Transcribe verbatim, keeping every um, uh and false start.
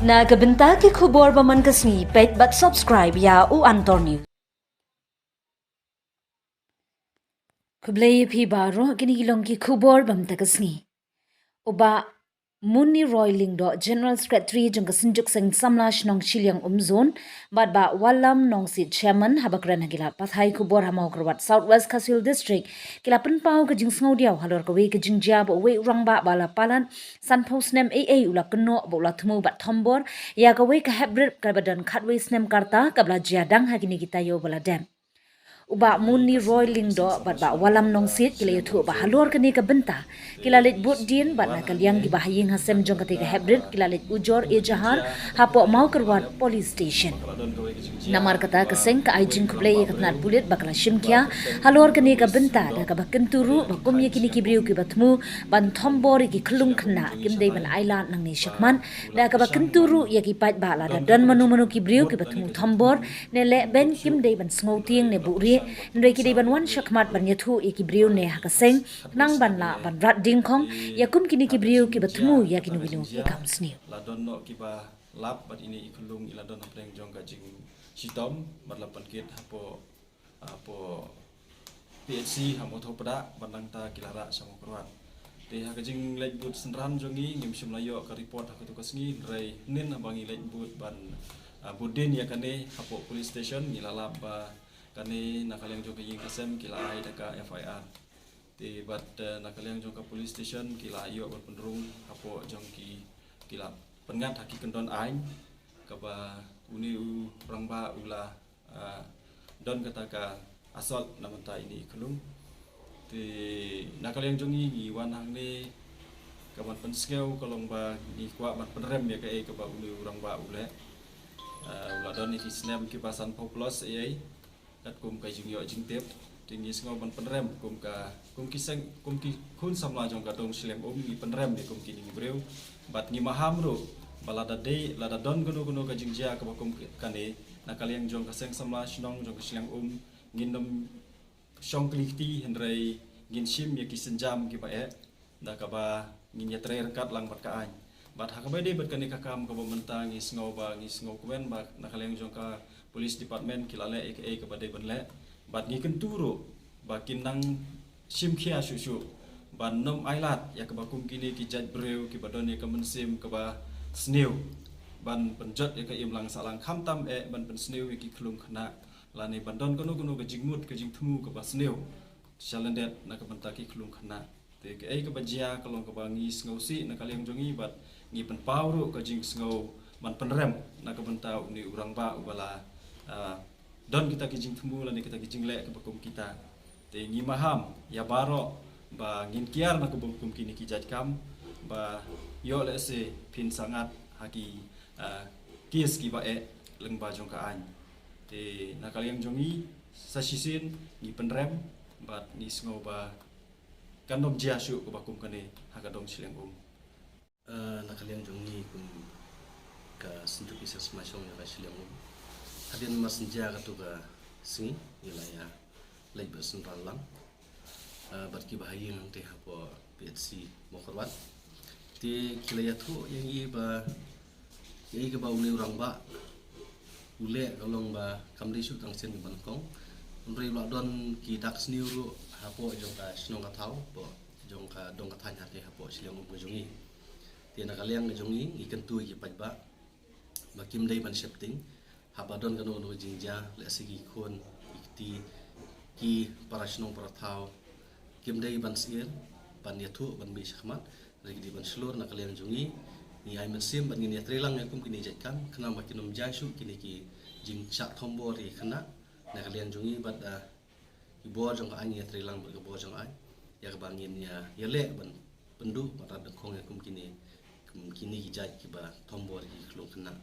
Na ka bynta ki khubor ba man ka sngi, peit bad subscribe ïa u Antor News. Khublei ïa phi baroh, kine ki long ki khubor ba mynta ka sngi. U Bah Munni Roy Lyngdoh, General Secretary jong ka Synjuk Seng Samla Shnong Shillong Umzone, bad Bah Wallam Nongsiej, Chairman, haba kren ha ki lad pathai khubor ha Mawkyrwat, South West Khasi Hills District, ki la pynpaw ka jingsngewdiaw halor kawei ka jingjia ba uwei u rangbah ba la palat sanphew snem eiei u la kynnoh ba u la thmu bad thombor ïa kawei ka heprit kaba don khatwei snem ka rta kaba la jia dang ha kine ki taïew ba la dep. U Bah Munni Roy Lyngdoh bad Bah Wallam Nongsiej ki la ïathuh ba halor kane ka bynta ki la leit bud dien bad na ka liang ki bahaïing hasem jong katei ka heprit ki la leit ujor ejahar hapoh Mawkyrwat Police Station. Namar kata ka seng ka ai jingkhublei ïa ka tnat pulit ba ka la shim khia halor kane ka bynta, da kaba kyntu ruh ba kum ïa kine ki briew kiba thmu ban thombor ïa ki khyllung khynnah kim dei ban ailad nangne shakhmat, da kaba kyntu ruh ïa ki paidbah lada don mano mano ki briew kiba thmu thombor ne leh beiñ kim dei ban sngewtieng ne buhrieh, hynrei ki dei ban wan shakhmat ban ïathuh ïa ki briew ne ha ka seng khnang ban lah ban rat dingkhong ïa kum kine ki briew kiba thmu ïa kino kino ki kam sniew. La don noh kiba lap bad ine i khyllung i la don hapdeng jong ka jingshitom bad la pynkit hapoh, hapoh P H C ha Mawthodah bad nangta ki la rah sha Mawkyrwat. Te ha ka jingleit bud synran jong ngi ngim shym la ïoh ka report ha kato ka sngi, hynrei hynnin haba ngi leit bud ban, ah, bud dien ïa kane hapoh police station ngi la lap ba kane na ka liang jong ka ïing ka sem ki la ai da ka F I R. Te bad, eh, na ka liang jong ka police station ki la ïoh ban pynrung hapoh jong ki, ki la pynngat ha ki kyndon aiñ kaba une u rangbah u la, ah, don kata ka assault na bynta ine i khyllung. Te na ka liang jong ngi ngi wan hangne ka ban pynsngew ka long ba ngi kwah ban pynrem ïa kaei kaba une u rangbah u leh. Ah, u la don ïa ki snem kiba sanphew plus eiei. Katkum ka jingïoh jingtip, te ngi sngew ban pynrem kum ka, kum ki seng, kum ki khun samla jong ka dong Shillong Um, ngi pynrem ïa kum kine ki briew. Bad ngi maham ruh ba lada dei, lada don kano kano ka jingjia kaba kum kane na ka liang jong ka seng samla shnong jong ka Shillong Um, ngin ym shong kli kti, hynrei ngin shim ïa ki sienjam kiba eh da kaba ngin ïatrei ryngkat lang bad ka aiñ. Bad ha kaba dei bad kane ka kam kaba mynta ngi sngew ba, ngi sngew kmen ba na ka liang jong ka police department ki la leh ïa kaei kaba dei ban leh. Bad ngi kyntu ruh ba kin nang shim khia shuh shuh ban ym ailad ïa kaba kum kine ki jait briew kiba don ïa ka mynsiem kaba sniew ban pynjot ïa ka imlang sahlang, khamtam eh ban pynsniew ïa ki khyllung khynnah lane ban don kano kano ka jingmut ka jingthmu kaba sniew sha lyndet na ka bynta ki khyllung khynnah. Te kaei kaba jia ka long kaba ngi sngewsih na ka liang jong ngi bad ngi pynpaw ruh ka jingsngew ban pynrem na ka bynta une u rangbah uba la, ah, don kita ki jingthmu lane kita ki jingleh kiba kum kita. Te ngi maham ïa baroh ba ngin kiar na kaba kum kine ki jait kam ba ïoh lehse phin sangat ha ki, ah, kes kiba eh lyngba jong ka aiñ. Te na ka liang jong ngi sa shisien ngi pynrem bad ngi sngew ba kan ym jia shuh kaba kum kane ha ka dong Shillong Um. Eh, na ka liang jong ngi kum ka Synjuk Seng Samla Shnong ïa ka Shillong Um, hadien masnja kato ka sngi ngi la ïa leit bud synran lang, eh, bad ki bahaïing hangtei hapoh P H C Mawkyrwat. Te ki la ïathuh ïa ngi ba ïa kaba une u rangbah u leh ka long ba kam dei shuh tang sien ka ban kong, hynrei u la don ki dak sniew ruh hapoh jong ka shnong ka thaw, hapoh jong ka dong ka thaiñ hangtei hapoh Shillong Um ka jong ngi. Te na ka liang ka jong ngi ngi kyntu ïa ki paidbah ba kim dei ban sheptieng haba don kano kano ka jingjia, lehse ki khun ki kti, ki para shnong para thaw, kim dei ban syier ban ïathuh ban bih shakhmat, hynrei ki dei ban shlur. Na ka liang jong ngi ngi ai mynsiem bad ngin ïatrei lang ïa kum kine ki jait kam khnang ba kin ym jia shuh kine ki jingshah thombor ïa ki khynnah na ka liang jong ngi bad, ah, ki bor jong ka aiñ, ngi ïatrei lang bad ki bor jong ka aiñ ïa kaba ngin ïa, ïaleh ban pynduh bad rat dengkhong ïa kum kine, kum kine ki jait kiba thombor ïa ki khyllung khynnah.